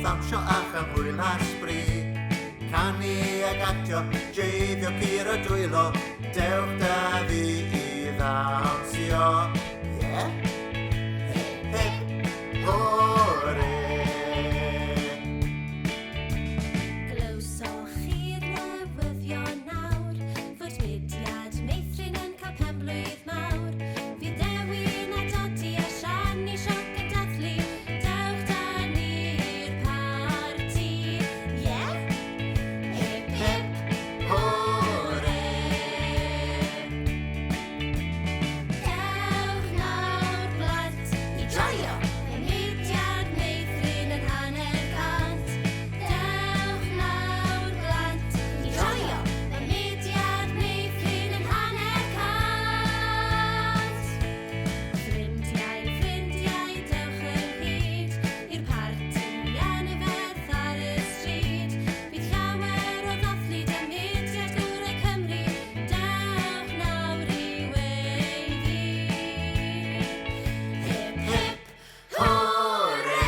Ddawnsio a chael hwyl a sbri. Canu ag actio, jeifio curo dwylo, dewch da fi i ddawnsio. Ie? Hip hip hwre! Glywsoch chi'r newyddion nawr fod mudiad meithrin yn cael penblwydd mawr. Fydd Dewin a Doti a Siani Sionc yn dathlu, dewch da ni i'r parti. Ie? Hip hip hwre! Dewch nawr blant i joio, mae mudiad meithrin yn 150. Dewch nawr blant i joio, mae mudiad meithrin yn 150. Ffrindiau, ffrindiau, dewch ynghyd i'r parti anferth ar y stryd. Bydd llawer o ddathlu da mudiad gorau Cymru, dewch nawr i weiddi. Hip hip hwre!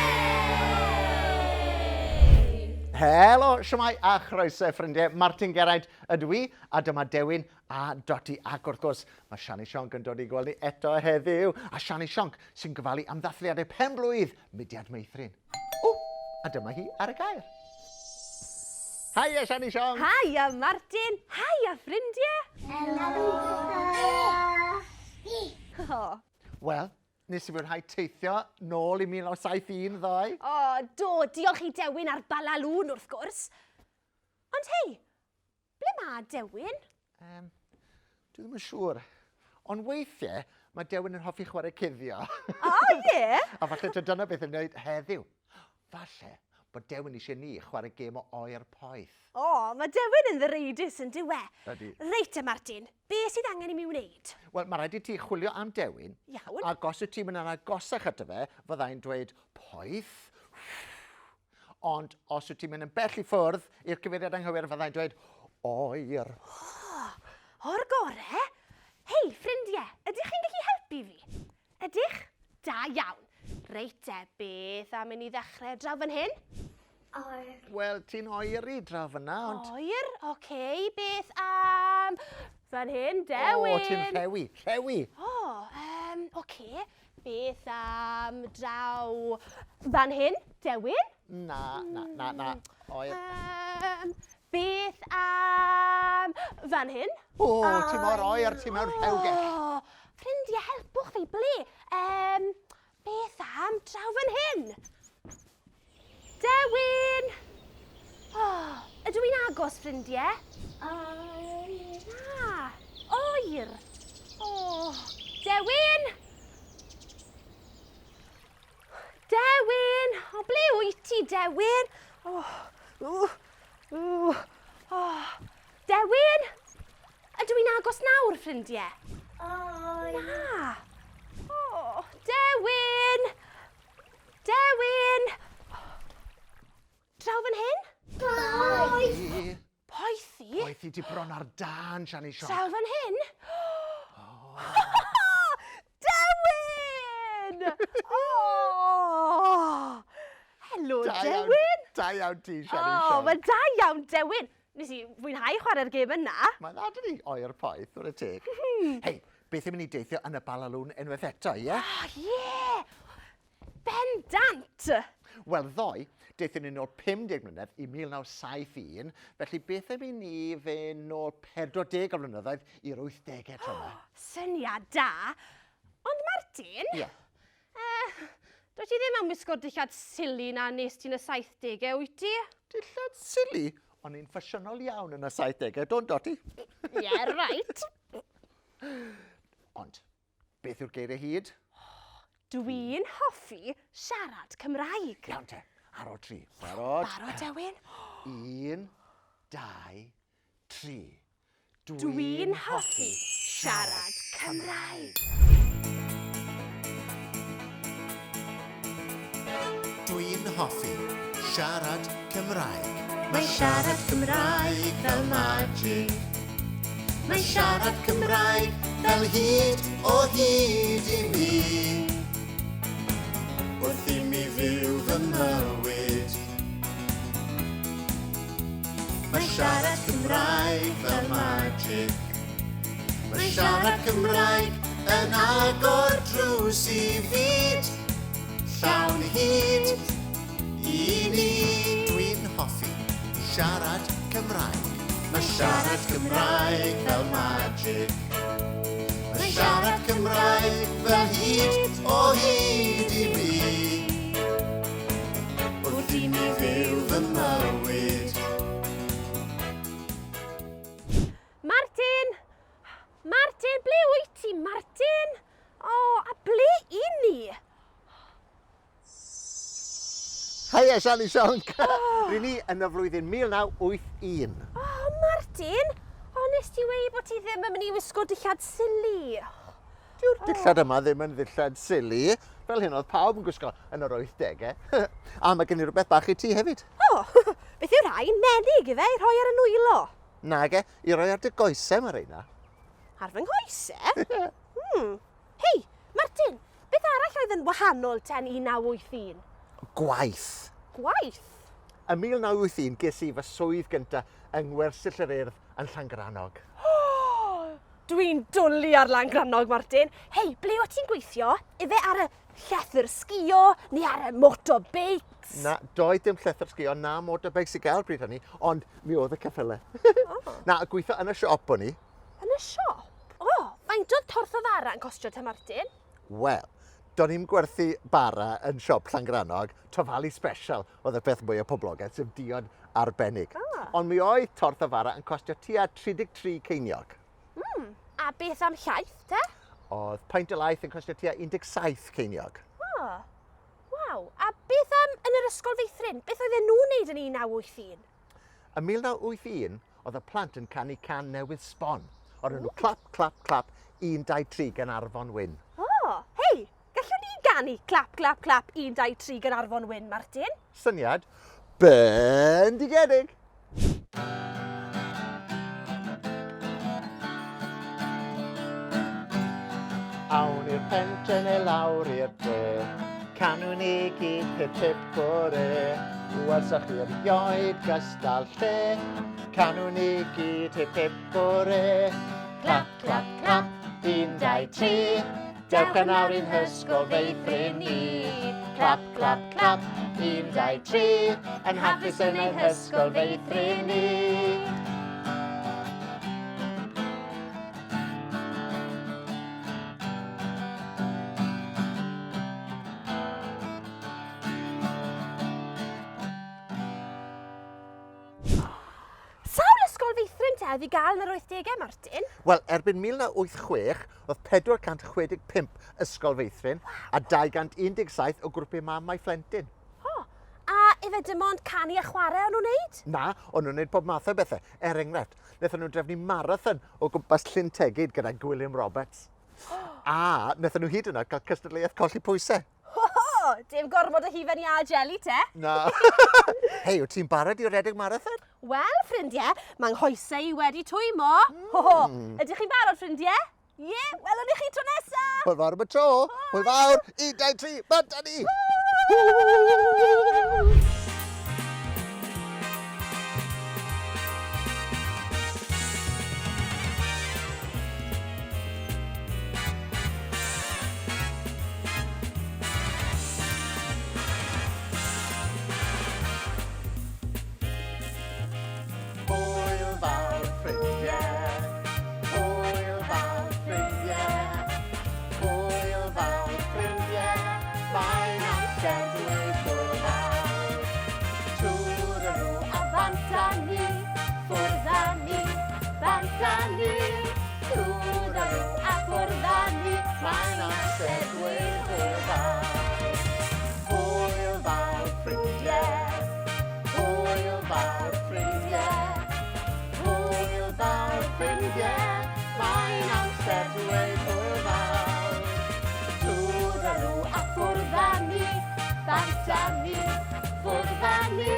Helo, siwmai a chroeso ffrindiau. Martin Geraint ydw i, a dyma Dewin a Doti. Ac wrth gwrs, mae Siani Sionc yn dod i gweld ni eto heddiw. A Siani Sionc sy'n gofalu am ddathliadau pen-blwydd Mudiad Meithrin. O, a dyma hi ar y gair. Haia Siani Sionc! Haia Martin! Haia ffrindiau! Helo! Wel, nes i fwynhau teithio nôl i 1971 ddoe. O, do, diolch i Dewin a'r Balalŵn wrth gwrs. Ond hei, ble mae Dewin? Um, dwi ddim yn siŵr. Ond weithiau, mae Dewin yn hoffi chwarae cuddio. O, ie? A falle ta dyna beth yn wneud heddiw. Falle bod Dewin eisiau ni chwarae gêm o oer poeth. O, mae Dewin yn ddireidus yn dyw e? Ydy. Reit te, Martin, be sydd angen i mi wneud? Wel, mae rhaid i ti chwilio am Dewin. Iawn. Ac os wyt ti'n mynd yn agosach ato fe, fyddai'n dweud poeth. Ond os wyt ti'n mynd yn bell i ffwrdd i'r cyfeiriad anghywir, fyddai'n dweud oer. O, o'r gore! Hei, ffrindiau, ydych chi'n gallu helpu fi? Ydych? Da iawn. Reit te, beth am i ni ddechrau draw fan hyn? Oer. Wel, ti'n oeri draw fyna, ond... Oer? Oce, okay. Beth am fan hyn, Dewin? O, ti'n rhewi, rhewi. O, um, oce. Okay. Beth am draw fan hyn, Dewin? Na, na, na, na. Oer. Um, beth am fan hyn? O, ti mor oer, ti mewn rhewgell. O, ffrindiau, helpwch fi, ble? Um, beth am draw fan hyn? Dewin! O, ydw i'n agos, ffrindiau? Oer. Na, oer. O, Dewin! Dewin! O, ble wyt ti, Dewin? O, ww, ww, o. Dewin! Ydw i'n agos nawr, ffrindiau? Oer. Na. O, Dewin! Dewin! Draw fan hyn? Poeth. Poethi? Poethi di bron ar dân, Siani Sionc. Draw fan hyn? Dewin! Oh! Helo, Dewin! Da iawn ti, Siani Sionc. O, wel da iawn, Dewin. Nes i fwynhau chwarae'r gêm yna. Mae'n dda, dydi? Oer poeth, wrth y teg. Hei, beth am i ni deithio yn y Balalŵn unwaith eto, ie? O, ie! Bendant! Wel, ddoe, deithio ni nôl 50 mlynedd i 1971, felly beth am i ni fynd nôl 40 o flynyddoedd i'r 80au tro yma? Syniad da! Ond Martin... Ie? Eh, dwyt ti ddim am wisgo'r dillad sili 'na nes ti yn y 70au, wyt ti? Dillad sili? O'n i'n ffasiynol iawn yn y 70au, don't Dotty? Ie, yeah, right. Ond, beth yw'r geiriau hyd? Dwi'n hoffi siarad Cymraeg. Iawn te, ar ôl tri. Barod? Barod, Dewin? Un, dau, 3. Dwi'n hoffi siarad Cymraeg. Dwi'n hoffi siarad Cymraeg. Mae siarad Cymraeg fel magic. Mae siarad Cymraeg fel hyd o hyd i mi. Wrth i mi fyw fy mywyd. magic. Mae siarad Cymraeg yn agor drws i fyd llawn hyd i ni. Dwi'n hoffi siarad Cymraeg. Mae siarad Cymraeg fel magic. Mae siarad Cymraeg fel hyd o hyd i mi. Wrth i mi fyw fy mywyd. Martin! Martin, ble wyt ti, Martin? O, a ble i ni? Heia, Siani Sionc! Oh. Ry'n ni yn y flwyddyn 1981. Oh, Martin! O, nes ti wei bod ti ddim yn mynd i wisgo dillad sili. Dyw'r oh. dillad yma ddim yn ddillad sili. Fel hyn oedd pawb yn gwisgo yn yr 80au. A mae gen i rhywbeth bach i ti hefyd. O, oh, beth yw'r rhain? Menig ife, i rhoi ar y nwylo. Nage, i roi ar dy goesau mae reina. Ar fy nghoesau? Hei, Martin, beth arall oedd yn wahanol ten 1981? Gwaith. Gwaith? Yn 1981 ges i fy swydd gynta yng Ngwersyll yr Urdd yn Llangrannog. Dwi'n dwlu ar Langrannog, Martin. Hei, ble o ti'n gweithio? Ife ar y llethr sgio neu ar y motobeics? Na, doedd dim llethr sgio na motobeics i gael bryd hynny, ond mi oedd y ceffylau. Oh. Na, gweithio yn y siop o'n i. Yn y siop? O, faint oedd torth o fara yn costio te, Martin? Wel, do'n i'm gwerthu bara yn siop Llangrannog, Tofali Special oedd y peth mwyaf poblogaidd, sef diod arbennig. Ah. Ond mi oedd torth o fara yn costio tua 33 ceiniog. A beth am llaeth, te? Oedd peint o laeth yn costio tua 17 ceiniog. O, waw. A beth am yn yr ysgol feithrin? Beth oedden nhw'n neud yn 1981? Yn 1981, oedd y plant yn canu can newydd sbon, o'r enw Clap, Clap, Clap, 1, 2, 3 gan Arfon Wyn. O, hei, gallwn ni ganu Clap, Clap, Clap, 1, 2, 3 gan Arfon Wyn, Martin? Syniad bendigedig! Awn i'r pentre neu lawr i'r dre, canwn ni gyd hip hip hwre. Welsoch chi erioed gystal lle, canwn ni gyd hip hip hwre. Clap, clap, clap, 1, 2, 3, dewch yn awr i'n hysgol feithrin ni. Clap, clap, clap, 1, 2, 3, yn hapus yn ein hysgol feithrin ni. Sawl ysgol feithrin te oedd i gael yn yr 80au, Martin? Wel, erbyn 1986, oedd 465 ysgol feithrin a 217 o grwpiau mamau phlentyn. O, a ife dim ond canu a chwarae o'n nhw'n neud? Na, o'n nhw'n neud pob math o bethau. Er enghraifft, wnaethon nhw drefnu marathon o gwmpas Llyn Tegid gyda Gwilym Roberts. A wnaethon nhw hyd yn oed cael cystadleuaeth colli pwysau. Ho ho! Dim gormod o hufen iâ a jeli te. Na. Hei, wyt ti'n barod i redeg marathon? Wel, ffrindiau, mae nghoesau i wedi twymo. Ho ho! Ydych chi'n barod, ffrindiau? Ie, yeah, welwn ni chi tro nesa! Hwyl fawr am y tro! Hwyl fawr! 1, 2, 3, bant â ni! Hwyl fawr ffrindiau, hwyl fawr ffrindiau, hwyl fawr ffrindiau, mae'n amser dweud hwyl fawr. Twrw a bant â ni, ffwrdd â ni, bant â ni, twrw a ffwrdd â ni, mae'n amser dweud hwyl fawr. Hwyl fawr ffrindiau, hwyl fawr ffrindiau, hwyl fawr ffrindiau, mae'n amser dweud hwyl fawr. Twrw a ffwrdd â ni, bant â ni, ffwrdd â ni,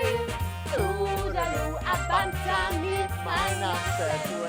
twrw a bant â ni, Mae'n amser dweud